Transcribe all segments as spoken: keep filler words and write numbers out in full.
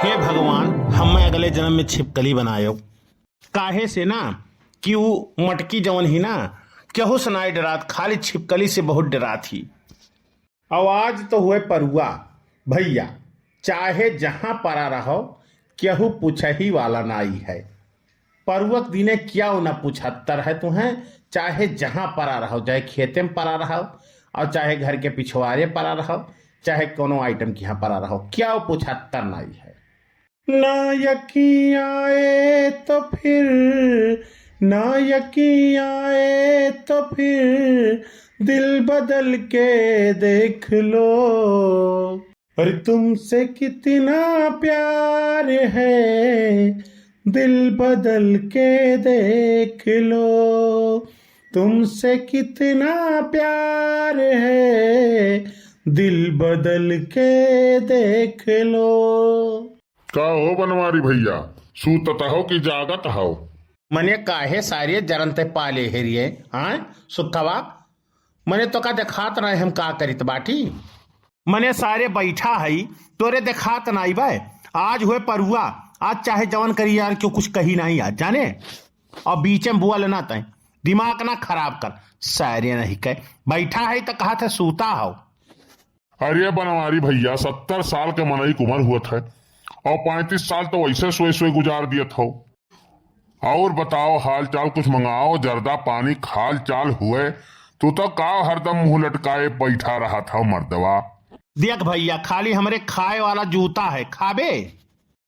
हे भगवान, हमें अगले जन्म में छिपकली बनायो। काहे से ना कि ऊ मटकी जवन ही ना, केहू से नाई डरात, खाली छिपकली से बहुत डरात ही। आवाज तो हुए परुआ, भैया, चाहे जहाँ परा रहो, केहू पूछही वाला नाई है। परुआ के दिने केहू ना पूछत्तर है तुहें, चाहे जहाँ परा रहो, चाहे खेते में परा रहो, और चाहे घर के पिछवारे परा रहो, चाहे कोनो आइटम के यहाँ परा रहो, केहू पूछत्तर नाई है। ना यकीन आए तो फिर, ना यकीन आए तो फिर दिल बदल के देख लो। अरे तुमसे कितना प्यार है, दिल बदल के देख लो। तुमसे कितना प्यार है, दिल बदल के देख लो। का हो बनवारी भैया, सूतत हो कि जागत हो? मने काहे सारे जरन ते पाले हेरिए, हाँ? सुखवा, मने तोका देखात नाई हम का करित बाटी? मने सारे बैठा हई, तोरे देखात नाई बे। आज हुए परुआ, आज चाहे जवन करी यार, क्यों कुछ कही नाई आज, जाने? और बीचे में बोल ना तय, दिमाग ना खराब कर, सारे नहीं कहे। बैठा है तो कहा था सूता हो। अरे बनवारी भैया, सत्तर साल के मनई के उम्र हुअत है और पैंतीस साल तो वैसे सोए सोए गुजार दियत हो। और बताओ, हाल चाल कुछ मंगाओ, जर्दा पानी खाल चाल हुए। तू तो का हरदम मुंह लटकाए बैठा रहत हो मर्दवा। देख भैया, खाली हमरे खाए वाला जूता है, खाबे?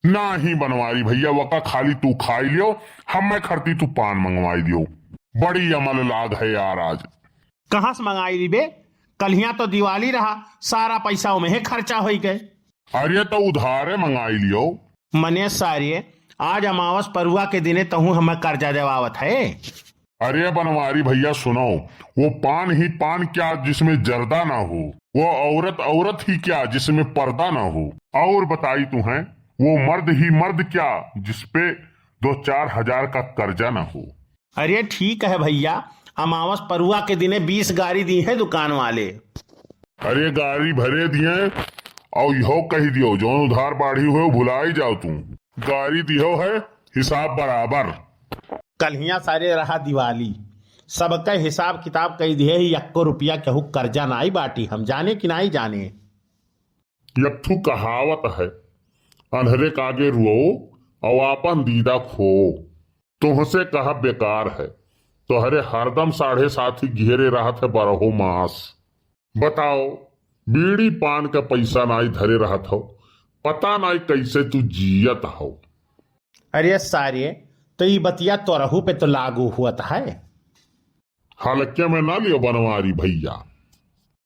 नाही बनवारी भैया, वका खाली तू खाई लियो, हमें खरती तू पान मंगवाई लियो। बड़ी अमल लाग है यार आज। कहाँ से मंगाई ली बे? कल्हिया तो दिवाली रहा, सारा पैसा ओमे खर्चा होई गए। अरे तो उधारे मंगाई लियो। मने सारे, आज अमावस परुआ के दिने तहूँ हमें कर्जा देवावत है। अरे बनवारी भैया सुनो, वो पान ही पान क्या जिसमें जर्दा ना हो, वो औरत औरत ही क्या जिसमें पर्दा ना हो, और बताई तुहें, वो मर्द ही मर्द क्या जिसपे दो चार हजार का कर्जा ना हो। अरे ठीक है भैया, अमावस परुआ के दिने बीस गारी दी है दुकान वाले। अरे गारी भरे दिए, और इहो कही दियो, जौन उधार बाढ़ी हुए भुलाई जाओ तू। गारी दिहो है, हिसाब बराबर। कल्हिया सारे रहा दिवाली, सबके हिसाब किताब कही दिए ही, यक्को रुपया केहू कर्जा नाई बाटी, हम जाने कि नाई जाने। यक ठू कहावत है, अन्हरे के आगे रुओ और आपन दीदा खो। तुहसे कहा बेकार है, तोहरे हरदम साढ़े सात ही घेरे रहत है बारहो मास। बताओ, बीड़ी पान का पैसा नाई धरे रहत हो, पता नाई कैसे तू जियत हो। अरे सारे, तो ई बतिया तोरहू पे तो लागू हुअत है। हल्के में ना लियो बनवारी भैया,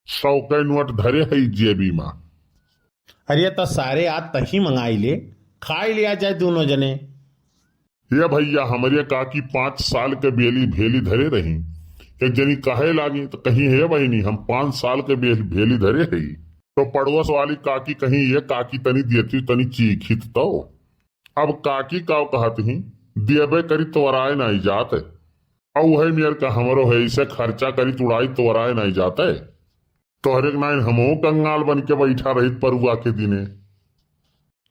सौ के नोट धरे है जेबी में। अरे तो सारे आज तही मंगाई ले, खाई लिया जाए दोनों जने। ये भैया, हमरे काकी पाँच साल के बेली भेली धरे रही। एक जनी कहे लागी तो कहीं, "हे बहिनी, हम पाँच साल के बेल-, भेली धरे हई।" तो पड़ोस वाली काकी कहीं, "ये काकी, तनी देती, तनी चीखित तो।" अब काकी काव कहत ही, "देबे करी तोराए नाई जात।" अब वही मेर का हमरो है, इसे खर्चा करी तुड़ाई तोराए नाई जात। तोहरे के नाइन हमहू कंगाल बन के बैठा रहित परुआ के दिने।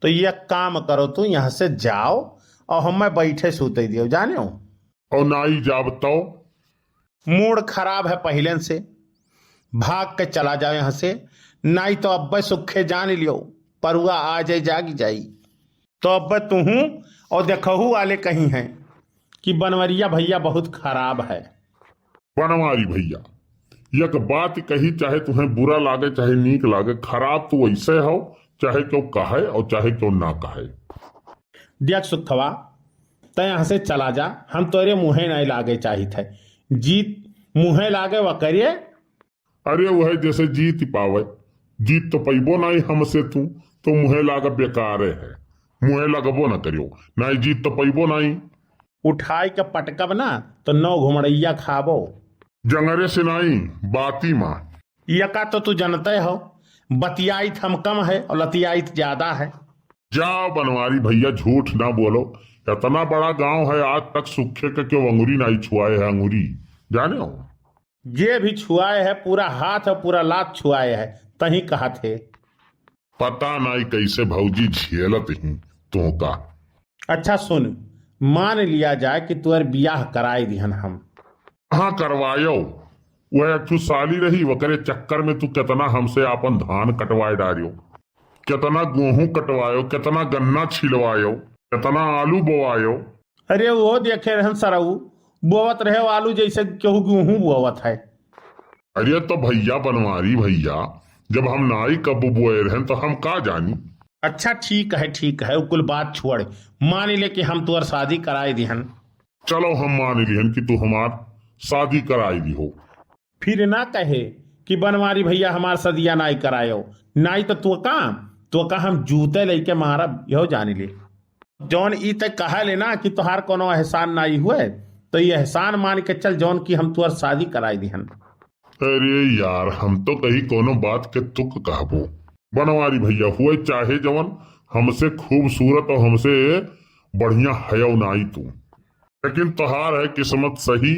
तो ये काम करो, तू यहाँ से जाओ और हमें बैठे सूते दियो, जाने हो? और नाई जाब तो? मूड खराब है पहले से, भाग के चला जाओ यहाँ से, नाई तो अब्बे सुखे जान लियो, परुआ आ जाए जाग जाई। तो अब्बे तुहू और देखहू वाले कहीं हैं कि बनवरिया भैया बहुत खराब है। बनवारी भैया, एक बात कही, चाहे तुम्हें बुरा लागे, चाहे नीक लागे, खराब तो वैसे हो, चाहे क्यों कहे और चाहे क्यों ना कहे। देख सुखवा, तै यहाँ से चला जा, हम तोरे मुँहे नहीं लागे चाहित है। जीत मुँहे लागे वकरे। अरे वह जैसे जीत पावे, जीत तो पैबो नहीं हमसे तू, तो मुँहे लागे बेकारे है, मुँहे लगबो न करियो, नहीं जीत तो पैबो नहीं। उठाई के पटकब ना, तो नौ घुमड़ैया खाबो। जंगरे से नाई, बाती माँ। यका तो तू जनते हो, बतियाइत हम कम है और लतियाइत ज्यादा है। जाओ बनवारी भैया, झूठ ना बोलो, इतना बड़ा गांव है, आज तक सुखे के क्यों अंगुरी नाई छुआए है, अंगुरी, जाने हो? जे भी छुआए है, पूरा हाथ और पूरा लात छुआए है, तही कहत है। पता नाई कैसे भौजी झेलत ही, तोहका। अच्छा सुन, मान लिया जाए कि तोर बियाह कराई दिहन हम। हाँ, करवायो। वह एक ठो साली रही, वकरे चक्कर में तू केतना हमसे आपन धान कटवाए डारियो, केतना गेहूं कटवायो, केतना गन्ना छिलवायो, केतना आलू बोवायो। अरे वो देखे रहन सरऊ, बोवत रहे आलू जैसे केहू गेहूं बोवत है। अरे तो भैया बनवारी भैया, जब हम नाई कब बोए रहन तो हम का जानी। अच्छा ठीक है, ठीक है, उ कुल बात छोड़, मान ले कि हम तोर शादी कराए दिहन। चलो हम मान लिहन कि तू हमार शादी कराई दिहो। फिर ना कहे कि बनवारी भैया हमार सदिया नाई करायो, नाई तो तोका, तोका हम जूते लेके मारब, यहो जानी ले। जौन ई तय कहा ले ना कि तोहार कोनो एहसान नाई हुए, तो ये एहसान मान के चल जौन कि हम तोर शादी कराई दिहन। अरे यार, हम तो कही कोनो बात के तुक कहबो। बनवारी भैया हुए चाहे जवन, हमसे खूबसूरत और हमसे बढ़िया हयौ नाई तू। लेकिन तोहार है किस्मत सही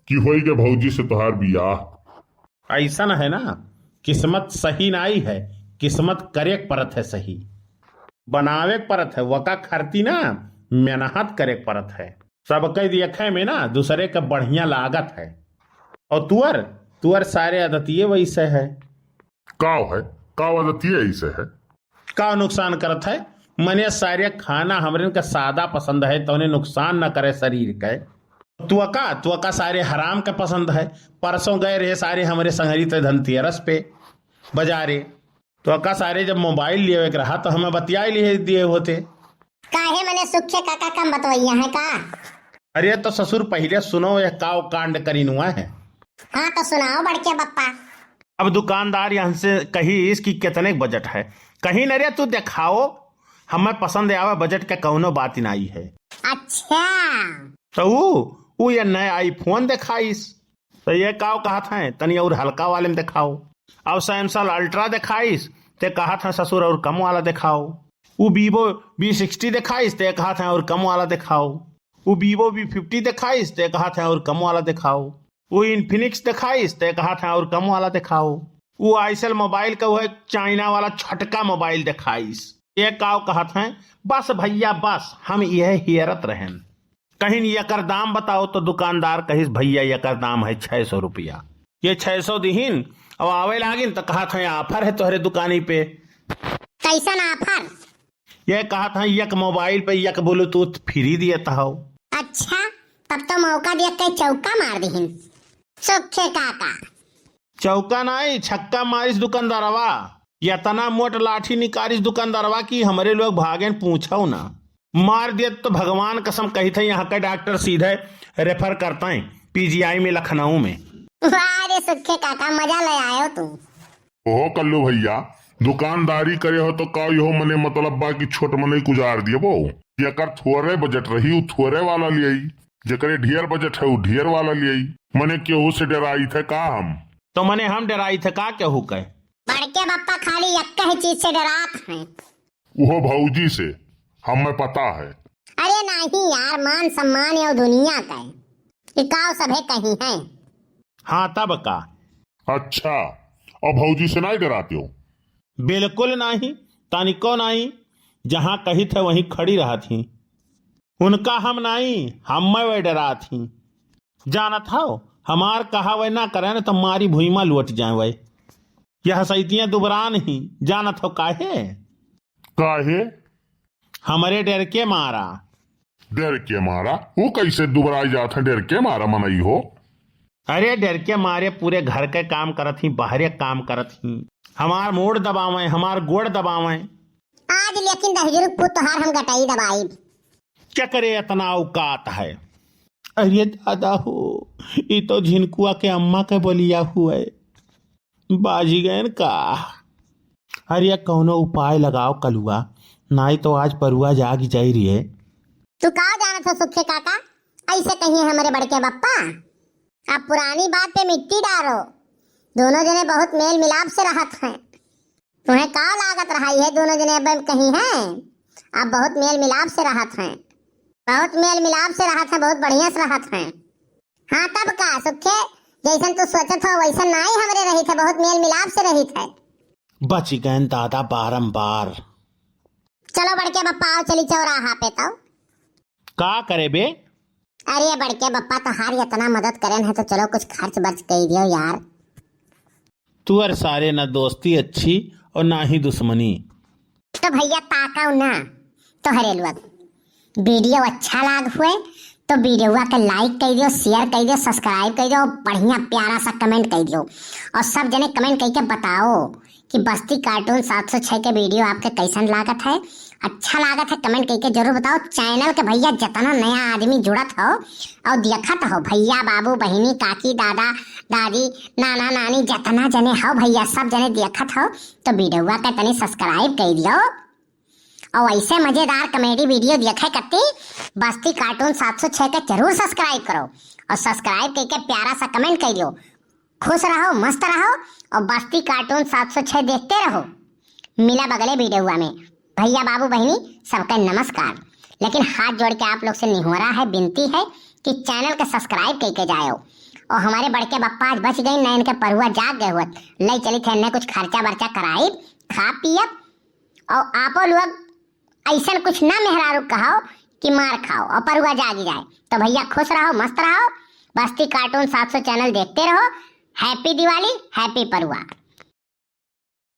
कि होई के भौजी से तोहार बियाह। ऐसन है ना, किस्मत सही नाई है, किस्मत करे के परत है सही, बनावे के परत है, वका खरती ना मेहनत करे के परत है। सबके देखे में ना दूसरे के बढ़िया लागत है, और तुअर, तुअर सारे आदतिये वैसे है। काव है, काव आदतिये ऐसे है? का नुकसान करत है? मने सारे खाना हमरे के सादा पसंद है, तौने नुकसान न करे शरीर के। तुअका, तुअका सारे हराम के पसंद है। परसों गए रहे सारे हमरे संगरी ते धनतेरस पे बाजारे। तुअका सारे जब मोबाइल लेवे के रहा तो हमें बतियाई लिए दिए होते। काहे मने सुखे काका कम बतवैया है का? अरे तो ससुर पहिले सुनो यह काव कांड करीनुआ है। हाँ तो सुनाओ बड़के बप्पा। अब दुकानदार यहाँ से कहीस कि कितने के बजट है। कहीं न रे तू देखाओ, हमें पसंद आवे बजट के कौनो बात ही नाई है। अच्छा। तो ऊ, ऊ ये नया iPhone देखाइस। तो ये काव कहत हैं, तनी और हल्का वाले में देखाओ। अब Samsung Ultra देखाइस, ते कहत हैं ससुर और कम वाला देखाओ। ऊ Vivo V sixty देखाइस, ते कहत हैं और कम वाला देखाओ। ऊ Vivo V fifty देखाइस, ते कहत हैं और कम वाला देखाओ। ऊ Infinix देखाइस, ते कहत हैं और कम वाला देखाओ। ऊ Itel मोबाइल का वह चाइना वाला छटका मोबाइल देखाइस। ये काव कहत हैं, बस भैया बस, हम यह हेरत रहेन। कहिन यकर दाम बताओ तो दुकानदार कहिस, भैया यकर दाम है छह सौ रुपया। ये छह सौ दिहिन, अब आवे लागिन तो कहत हैं offer है तोहरे दुकानी पे। कैसन offer? ये कहत हैं यक मोबाइल पे यक Bluetooth free दियत हौ। अच्छा, तब तो मौका देख के चौका मार दिहिन सुखे काका। चौका नाई, छक्का मारिस दुकानदारवा। यतना मोट लाठी निकारिस दुकानदारवा कि हमरे लोग भागेन पूछो ना। मार दियत तो भगवान कसम कहित है यहाँ का डॉक्टर सीधे refer करत हैं PGI में लखनऊ में। वाह रे सुखे काका, मजा ले आयो तू। ओहो कल्लू भैया, दुकानदारी करे हो तो का यो मने मतलब बा कि छोट मनई कुजार दियबो? जेकर थोरे बजट रही उ थोरे वाला लियाई, जेकरे ढेर बजट है उ ढेर वाला लियाई। मने केहू से डराई थे का हम? तो मने हम डराई थे का केहू के? बड़के बप्पा खाली यक्के चीज से डरात हैं। उहो भौजी से, हमें पता है। अरे नहीं यार, मान सम्मान यो दुनिया का है, कि काव सभे कहीं है। हाँ तब का। अच्छा, और भौजी से नहीं डराते हो? बिल्कुल नहीं, तनिको नहीं। जहाँ कहित है वहीं खड़ी रहत ही। उनका हम नहीं, हम मैं वह डरात ही। जानत हो, हमार कहा वह ना करे न तो मारी भुइमा लौट जाए वह। यह सैतियां दुबरान ही, जानत हो काहे? काहे? हमरे डर के मारा। डर के मारा? वो कैसे दुबराई जात है डर के मारा मनई हो? अरे डर के मारे पूरे घर के काम करत ही, बाहरे काम करत ही। हमार मोड़ दबावे, हमार गोड़ दबावे। आज लेकिन दहिजरू पूत तोहार हम गटई दबाई। क्या करे इतना औकात है? अरे दादा हो, ई तो झिनकुआ के अम्मा के बलिया हुए। बाजी गयन का? अरे कौनो उपाय लगाओ कलुआ, नाई तो आज परुआ जाग जाई रही है। तू का जानत हो सुखे काका, ऐसे कहिए हमरे बड़के बप्पा। अब पुरानी बात पे मिट्टी डारो। दोनों जने बहुत मेल मिलाप से रहत हैं। तुम्हें का लागत रहा, ये दोनों जने अब कहीं हैं? अब बहुत मेल मिलाप से रहत हैं, बहुत मेल मिलाप से रहत हैं, बहुत बढ़िया से रहत हैं। हाँ तब का सुखे, जैसन तू सोचत हो वैसन नाई हमरे रहित है, बहुत मेल मिलाप से रहित है। बच गए दादा बारंबार। चलो बड़के बप्पा, आओ चली चौराहा पे तो। का करे बे? अरे बड़के बप्पा, तोहार इतना मदद करेन है तो चलो कुछ खर्च बर्च कई दियो यार। तू और सारे ना दोस्ती अच्छी और ना ही दुश्मनी। तो भैया ताकाओ ना, तोहरे लोग video अच्छा लाग हुए तो videoवा के like कई दियो, share कई दियो, subscribe कई दियो, बढ़िया प्यारा सा comment कई दियो। और सब जने comment कई के बताओ कि बस्ती cartoon सात सौ छह के video आपके कैसन लागत है, अच्छा लागत है, comment कई के जरूर बताओ। Channel के भैया जितना नया आदमी जुड़त हो और देखत हो, भैया, बाबू, बहिनी, काकी, दादा, दादी, नाना, नानी, जितना जने हो भैया, सब जने देखत हो तो videoवा के तनी subscribe कई दियो। और ऐसे मजेदार comedy video देखे कत्ती बस्ती cartoon सात सौ छह के जरूर subscribe करो और subscribe कई के प्यारा सा comment कई दियो। खुश रहो, मस्त रहो और बस्ती cartoon सात सौ छह देखते रहो। मिला बगले videoवा में। भैया, बाबू, बहिनी, सबके नमस्कार। लेकिन हाथ जोड़ के आप लोग से निहोरा है, विनती है कि channel के subscribe कई के जायो। और हमारे बड़के बप्पा आज बच गई, ना इनके परुआ जाग गए हुए। ले चली थे इन्हें कुछ खर्चा बर्चा कराई, खा पियब। और आपो लोग ऐसन कुछ ना मेहरारू कहाओ कि मार खाओ और परुआ जागी जाए। तो भैया खुश रहो, मस्त रहो, बस्ती cartoon सात सौ channel देखते रहो। Happy दिवाली, happy परुआ।